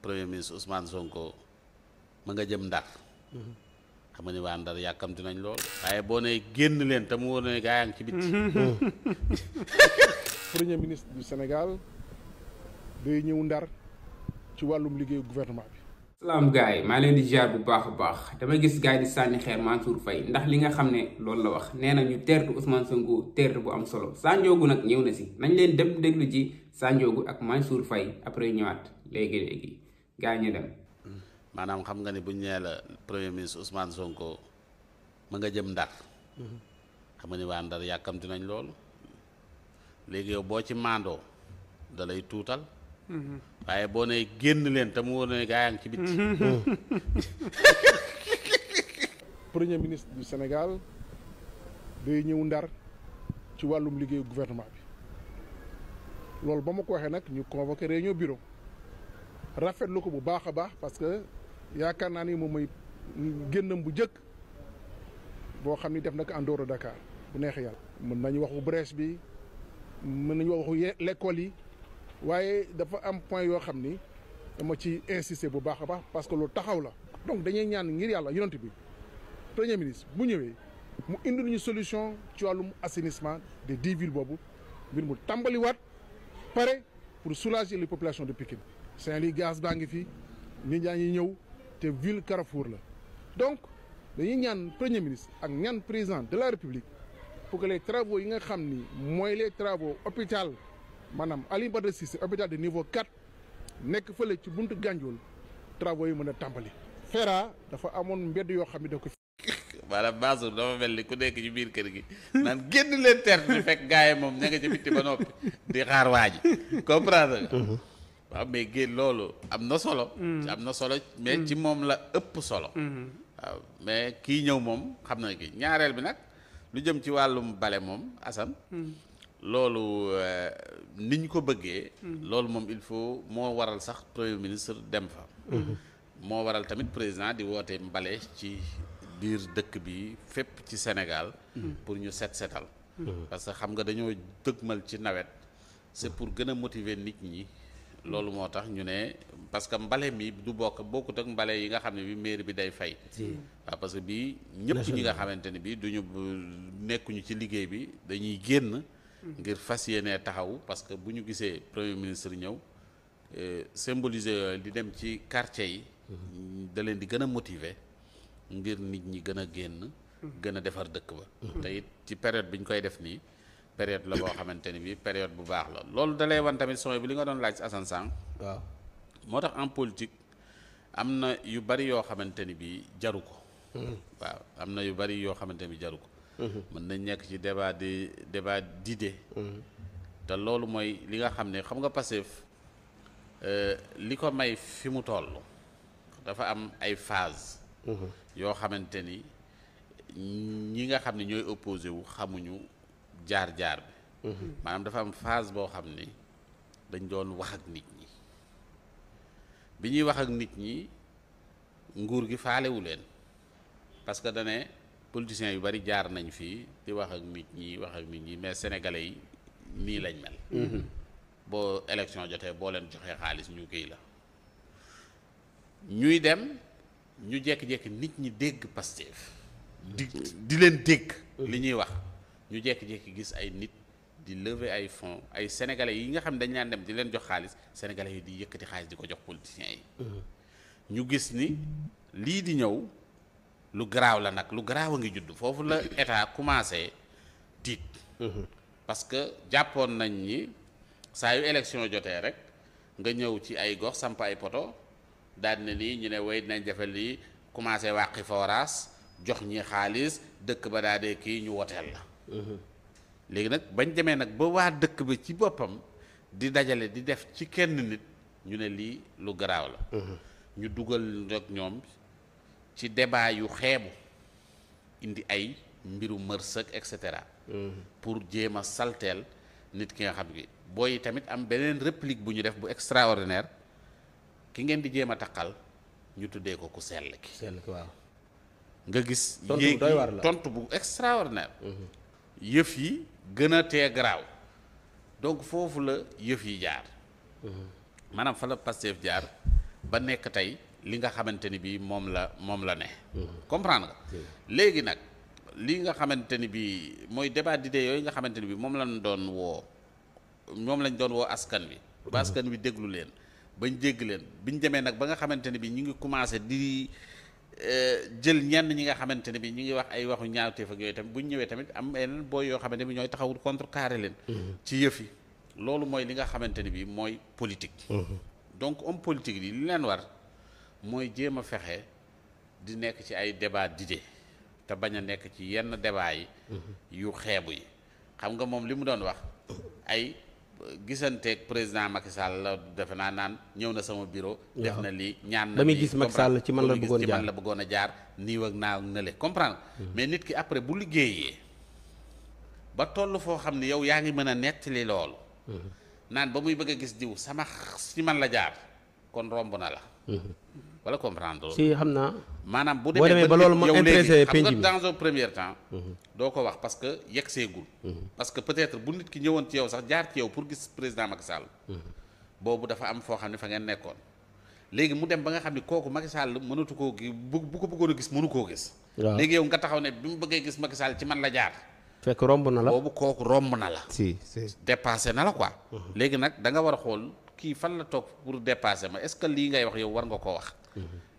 premier ministre Ousmane Sonko ma nga jëm Ndar. xam nga ni waa Ndar yàkkamti nañ lool. waaye boo nee génn leen te mu wóor ne gaa yaa ngi ci bitti. premier ministre du Sénégal day ñëw Ndar ci wàllum liggéeyu gouvernement bi. salaam gars yi maa leen di ziar bu baax a baax dama gis gars yi di sànni xeer Mansour Faye ndax li nga xam ne loolu la wax nee na ñu teertu Ousmane Sonko teertu bu am solo Sandiogou nag ñëw na si nañ leen dem déglu ji Sandiogou ak Mansour Faye après ñëwaat léegi gars ñu dem. maanaam xam nga ni buñ nee la premier ministre Ousmane Sonko ma nga jëm Ndar. xam nga ni waa Ndar yàkkamti nañ lool. léegi yow boo ci maandoo da lay tuutal. waaye boo nee génn leen te mu wóor ne gaa yaa ngi ci bitti. premier ministre du Sénégal day ñëw Ndar ci wàllum liggéeyu gouvernement bi loolu ba ma ko waxee nag ñu convoqué réunion bureau rafetlu ko bu baax a baax parce que yaakaar naa ni moom mooy génnam bu njëkk boo xam ni def na ko en dehors de Dakar bu neexee yàlla. mën nañu waxu brèche bi mën nañu waxu l'école yi. waaye dafa am point yoo xam ni dama ci insister bu baax a baax parce que loolu taxaw la donc dañuy ñaan ngir yàlla yonent bi premier ministre bu ñëwee mu indi ñu solution ci wàllum assainissement des 10 villes boobu mbir mu tàmbaliwaat pare pour soulager les populations de Pikine Saint-Louis gaz baa ngi fi nit ñaa ngi ñëw te ville Carrefour la donc dañuy ñaan premier ministre ak ñaan président de la République pour que les travaux yi nga xam ni mooy les travaux hôpital maanaam Alioune Badara Cissé hôpital de niveau 4 nekk fële ci buntu Gandiol travaux yi mën a tàmbali. FERA dafa amoon mbedd yoo xam ne da ko. maanaam Mansour dafa mel ni ku nekk ci biir kër gi naan génn leen tert di fekk gars yi moom ña nga ca bitti ba noppi di xaar waa ji comprendre nga. waaw mais génn loolu am na solo. am na solo mais ci moom la ëpp solo. waaw mais kii ñëw moom xam na kii ñaareel bi nag lu jëm ci wàllum bale moom Assane. loolu niñ ko bëggee. loolu moom il faut moo waral sax premier ministre dem fa. moo waral tamit président di woote mbale ci biir dëkk bi fépp ci Sénégal. pour ñu setal. parce que xam nga dañoo dëgmal ci nawet. c'est pour gën a motiver nit ñi. loolu moo tax ñu ne parce que mbale mi du bokkut ak mbale yi nga xam ne bi mairie bi day fay. waaw parce que bii ñëpp ñi nga xamante ne bii duñu nekkuñu ci liggéey bi dañuy génn. ngir fas yéene taxaw parce que bu ñu gisee premier ministre ñëw symboliser yooyu di dem ci quartier yi. da leen di gën a motiver ngir nit ñi gën a génn. gën a defar dëkk ba. te it ci période bi ñu koy def nii période la boo xamante ni bii période bu baax la loolu da lay wan tamit sooy bi li nga doon laaj si Assane Sang. waaw moo tax en politique am na yu bari yoo xamante ni bii jaru ko. waaw am na yu bari yoo xamante ni bii jaru ko. mën nañ nekk ci débat d'idées. te loolu mooy li nga xam ne xam nga Pastef li ko may fi mu toll dafa am ay phase yoo xamante ni ñi nga xam ne ñooy opposé wu xamuñu jaar-jaar bi. maanaam dafa am phase boo xam ni dañ doon wax ak nit ñi bi ñuy wax ak nit ñi nguur gi faalewu leen parce que dane politiciens yu bari jaar nañ fii di wax ak nit ñi mais sénégalais yi nii lañ mel. boo élection jotee boo leen joxee xaalis ñu kii la ñuy dem ñu jékki-jékki nit ñi dégg Pastef di leen dégg. li ñuy wax ñu jékki-jékki gis ay nit di lever ay fonds ay sénégalais yi nga xam ne dañ laan dem di leen jox xaalis sénégalais yi di yëkkati xaalis di ko jox politiciens yi. ñu gis ni lii di ñëw. lu garaaw la nag lu garaaw a ngi judd foofu la état commencé tiit. parce que jàppoon nañ ni saa yu élection jotee rek nga ñëw ci ay gox samp ay poto daal ne lii ñu ne way dinañ defal lii commencé wàqi forage jox ñi xaalis dëkk ba daa dee kii ñu woteel la. léegi nag bañ demee nag ba waa dëkk ba ci boppam di dajale di def ci kenn nit ñu ne lii lu garaaw la. ñu dugal rek ñoom. ci débat yu xeebu indi ay mbiru mërsëg et cetera. pour jéem a salteel nit ki nga xam gi booy tamit am beneen réplique bu ñu def bu extraordinaire ki ngeen di jéem a taqal ñu tuddee ko ku sell ki. sell ki waaw. nga gis. tontu bu doy waar la tontu bu extraordinaire. yëf yi gën a tee garaaw donc foofu la yëf yi jaar. maanaam fa la Pastef jaar ba nekk tey li nga xamante ni bii moom la ne. comprendre nga. léegi nag li nga xamante ni bii mooy débat d'idées yooyu nga xamante ni bii moom lañ doon woo askan wi. ba askan wi déglu leen bañ dégg leen biñ demee nag ba nga xamante ni bii ñu ngi commencé di jël ñenn ñi nga xamante ne bii ñu ngi wax ay waxu ñaawteef ak yooyu tamit buñ ñëwee tamit am yeneen booy yoo xamante ni bii ñooy taxawul contrecarrer leen. ci yëf yi loolu mooy li nga xamante ni bii mooy politique. donc homme politique yi li leen war mooy jéem a fexe di nekk ci ay débat d'idées te bañ a nekk ci yenn débat yi. yu xeebu yi xam nga moom li mu doon wax ay. gisanteeg président Macky Sall la defe naa naan ñëw na sama bureau. def na lii ñaan na ba muy gis Macky Sall ci man la bëggoon a jaar nii ak naa ak nële comprendre mais nit ki après bu liggéeyee ba toll foo xam ne yow yaa ngi mën a nettali loolu. naan ba muy bëgg a gis diw sama ci man la jaar kon romb na la. wala comprendre si xam naa. maanaam bu demee ba loolu ma intéressé penc mi dans un premier temps. doo ko wax parce que yegg seegul. parce que peut-être bu nit ki ñëwoon ci yow sax jaar ci yow pour gis président Macky Sall. boobu dafa am foo xam ne fa ngeen nekkoon. léegi mu dem ba nga xam ne kooku Macky Sall mënatu koo gi bu ko bëggoon a gis mënu koo gis. waaw léegi yow nga taxaw ne bi mu bëggee gis Macky Sall ci man la jaar. fekk romb na la boobu kooku romb na la. si dépassé na la quoi. léegi nag da nga war a xool kii fan la toog pour dépasser ma est-ce que lii ngay wax yow war nga koo wax.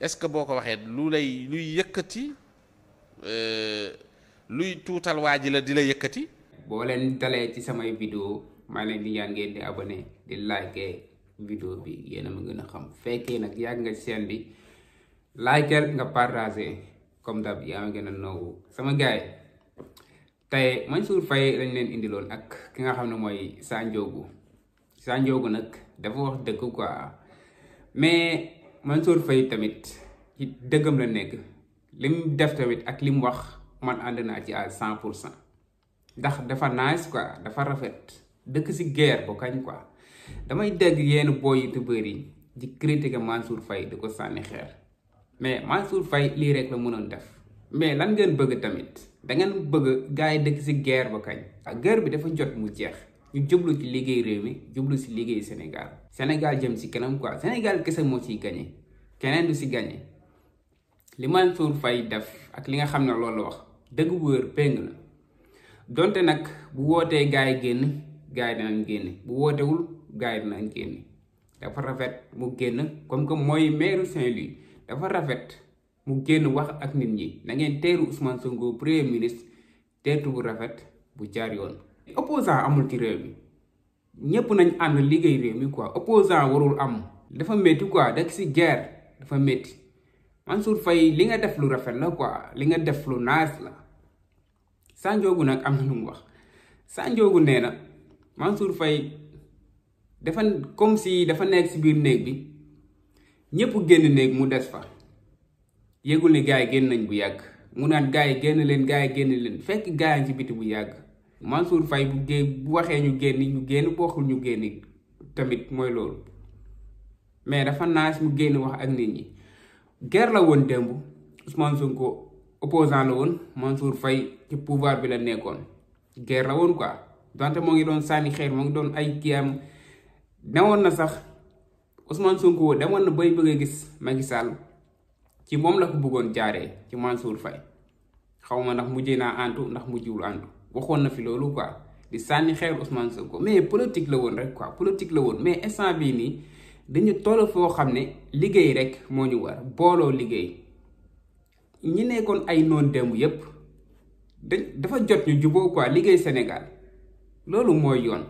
est-ce que boo ko waxee luy yëkkati luy tuutal waa ji la di la yëkkati. boo leen dalee ci samay vidéo maa leen di ñaan ngeen di abonné di liker vidéo bi yéen a ma gën a xam fekkee nag yàgg nga chaîne bi liker nga partager comme d'hab yaa ma gën a noowu sama gars yi tey Mansour Faye lañ leen indiloon ak ki nga xam ne mooy Sa Ndiogou nag dafa wax dëgg quoi mais Mansour Faye tamit ci dëggam la nekk li mu def tamit ak li mu wax man ànd naa ci à 100% ndax dafa nice quoi dafa rafet dëkk si guerre ba kañ quoi damay dégg yenn booy youtubeur yi di critiquer Mansour Faye di ko sànni xeer mais Mansour Faye lii rek la mënoon def mais lan ngeen bëgg tamit da ngeen bëgg gars yi dëkk si guerre ba kañ ak guerre bi dafa jot mu jeex ñu jublu ci liggéey réew mi jublu si liggéey Sénégal jëm si kanam quoi Sénégal kese moo ciy gagné keneen du si gagné li Mansour Faye def ak li nga xam ne loolu wax dëgg bu wér péng la donte nag bu wootee gars yi génn gars yi dinañ génn bu wootewul gars yi dinañ génn dafa rafet mu génn comme que mooy maire Saint-Louis dafa rafet mu génn wax ak nit ñi na ngeen teeru Ousmane Sonko premier ministre teertu bu rafet bu jaar yoon. opposant amul ci réew mi ñëpp nañ ànd liggéey réew mi quoi opposant warul am dafa métti quoi dëkk si guerre dafa métti Mansour Faye li nga def lu rafet la quoi li nga def lu nice la. Sa Ndiogou nag am na lu mu wax Sa Ndiogou nee na Mansour Faye dafa comme si dafa nekk si biir néeg bi ñëpp génn néeg mu des fa yëgul ni gars yi génn nañ bu yàgg mu naan gars yi génn leen fekk gars yi ci biti bu yàgg Mansour Faye bu waxee ñu génn bu waxul ñu génn tamit mooy loolu mais dafa naas mu génn wax ak nit ñi guerre la woon démb Ousmane Sonko opposant la woon Mansour Faye ci pouvoir bi la nekkoon guerre la woon quoi donte moo ngi doon sànni xeer moo ngi doon ay kiyam newoon na sax Ousmane Sonko demoon na bay bëgg a gis Macky Sall ci moom la ko bëggoon jaaree ci Mansour Faye xaw ma ndax mujjee naa antu ndax mujjiwul antu waxoon na fi loolu quoi di sànni xeer Ousmane Sonko mais politique la woon rek quoi politique la woon mais instant bii nii dañu toll foo xam ne liggéey rek moo ñu war booloo liggéey ñi nekkoon ay noon démb yépp dafa jot ñu juboo quoi liggéey Sénégal loolu mooy yoon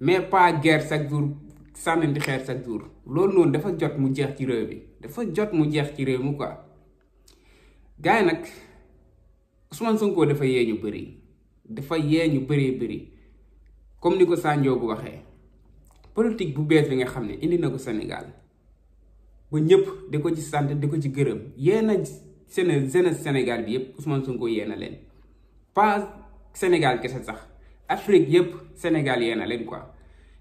mais pas guerre chaque jour sànnanti xeer chaque jour loolu noonu dafa jot mu jeex ci réew bi dafa jot mu jeex ci réew mi quoi gars yi nag Ousmane Sonko dafa yee ñu bëri comme ni ko Sa Ndiogou waxee politique bu bees bi nga xam ne indi na ko Sénégal ba ñëpp di ko ci sant di ko ci gërëm yéena jeunesse Sénégal bi yëpp Ousmane Sonko yéena leen pas Sénégal kese sax Afrique yëpp Sénégal yéena leen quoi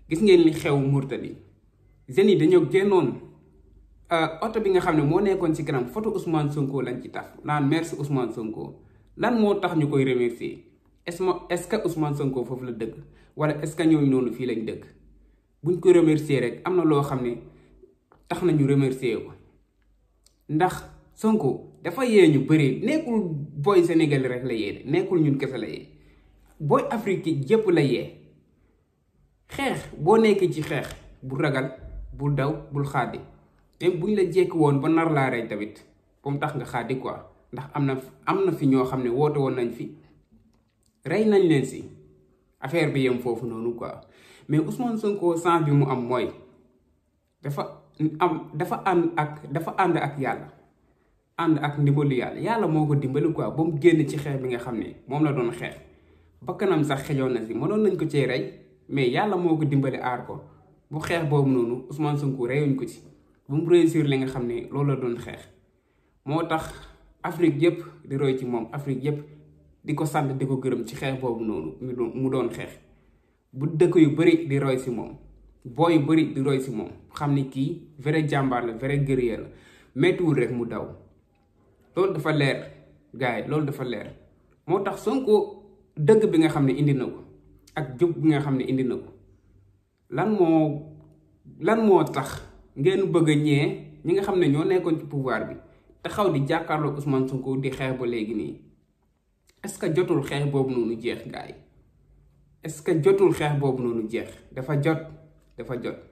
gis ngeen li xew Mourtani jeunes yi dañoo génnoon oto bi nga xam ne moo nekkoon ci kanam photo Ousmane Sonko lañ ci taf naan merci Ousmane Sonko lan moo tax ñu koy remercier est-ce que Ousmane Sonko foofu la dëgg wala est-ce que ñooñu noonu fii lañ dëgg buñ ko remercier rek am na loo xam ne tax nañu remercier ko ndax Sonko dafa yee ñu bëri nekkul booy Sénégal rek la yee nekkul ñun kese la yee booy Afrique yépp la yee xeex boo nekkee ci xeex bul ragal bul daw bul xaadi même buñ la jekk woon ba nar laa rey tamit ba mu tax nga xaadi quoi ndax am na fi ñoo xam ne woote woon nañ fi rey nañ leen si affaire bi yem foofu noonu quoi mais Ousmane Sonko sens bi mu am mooy dafa ànd ak yàlla ànd ak ndimbalu yàlla moo ko dimbali quoi ba mu génn ci xeex bi nga xam ne moom la doon xeex bakkanam sax xejoon na si mënoon nañ ko cee rey mais yàlla moo ko dimbali aar ko bu xeex boobu noonu Ousmane Sonko reyuñ ko ci ba mu réussir li nga xam ne loolu la doon xeex moo tax Afrique yépp di roy ci moom Afrique yépp di ko sant di ko gërëm ci xeex boobu noonu mu doon xeex bu dëkk yu bari di roy si moom booy yu bari di roy si moom xam ni kii vrai jàmbaar la vrai guerrier la méttiwul rek mu daw loolu dafa leer gars yi loolu dafa leer moo tax Sonko dëgg bi nga xam ne indi na ko ak jub bi nga xam ne indi na ko lan moo tax ngeen bëgg a ñee ñi nga xam ne ñoo nekkoon ci pouvoir bi taxaw di jàkkaarloo Ousmane Sonko di xeex ba léegi nii est-ce que jotul xeex boobu noonu jeex gars yi est-ce que jotul xeex boobu noonu jeex dafa jot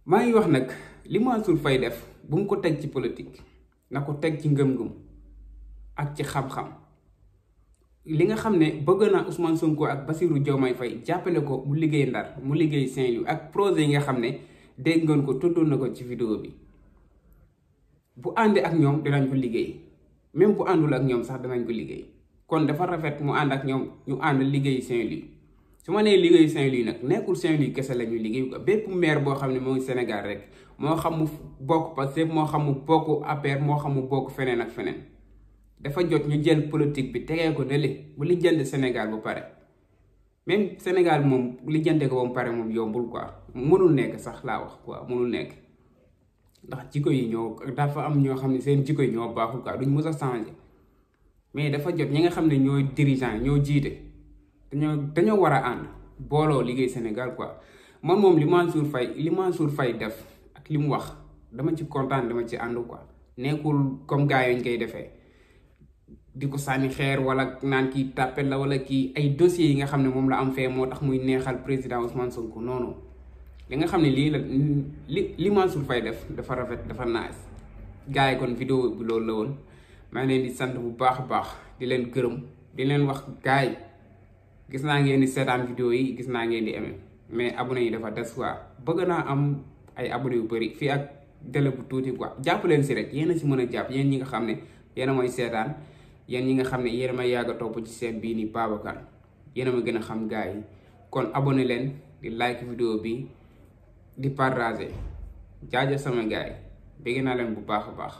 maa ngi wax nag li Mansour Faye def bu mu ko teg ci politique na ko teg ci ngëm-ngëm ak ci xam-xam li nga xam ne bëgg naa Ousmane Sonko ak Bassirou Diomaye Faye jàppale ko mu liggéey Ndar mu liggéey Saint-Louis ak projet yi nga xam ne dégg ngeen ko tuddoon na ko ci vidéo bi bu àndee ak ñoom dinañ ko liggéey même bu àndul ak ñoom sax dinañ ko liggéey kon dafa rafet mu ànd ak ñoom ñu ànd liggéey Saint-Louis su ma nee liggéey Saint-Louis nag nekkul Saint-Louis kese la ñuy liggéey ko bépp maire boo xam ne moo ngi Sénégal rek moo xam mu bokk Pastef moo xam mu bokk APR moo xam mu bokk feneen ak feneen dafa jot ñu jël politique bi tegee ko dele bu lijjante Sénégal bu pare même Sénégal moom lijjante ko ba mu pare moom yombul quoi mënul nekk sax laa wax quoi mënul nekk ndax jikko yi dafa am ñoo xam ne seen jikko yi ñoo baaxul quoi duñ mës a changer mais dafa jot ñi nga xam ne ñooy dirigeant ñoo jiite dañoo war a ànd booloo liggéey Sénégal quoi man moom li Mansour Faye def ak li mu wax dama ci kontaan dama ci ànd quoi nekkul comme gars yi ñu koy defee di ko sànni xeer wala naan kii tàppel la wala kii ay dossiers yi nga xam ne moom la am fee moo tax muy neexal président Ousmane Sonko non li nga xam ne li Mansour Faye def dafa rafet dafa nice gars yi kon vidéo bi loolu la woon maa ngi leen di sant bu baax a baax di leen gërëm di leen wax gars yi gis naa ngeen di seetaan vidéo yi gis naa ngeen di aimé mais abonné yi dafa des quoi bëgg naa am ay abonné yu bëri fii ak délai bu tuuti quoi jàpp leen si rek yéen a si mën a jàpp yéen ñi nga xam ne yéen a mooy seetaan yéen ñi nga xam ne yéen a may yàgg a topp ci seen bii nii Babacar yéen a ma gën a xam gars yi kon abonné leen di like vidéo bi di partager jaajëf sama gars yi bëgg naa leen bu baax a baax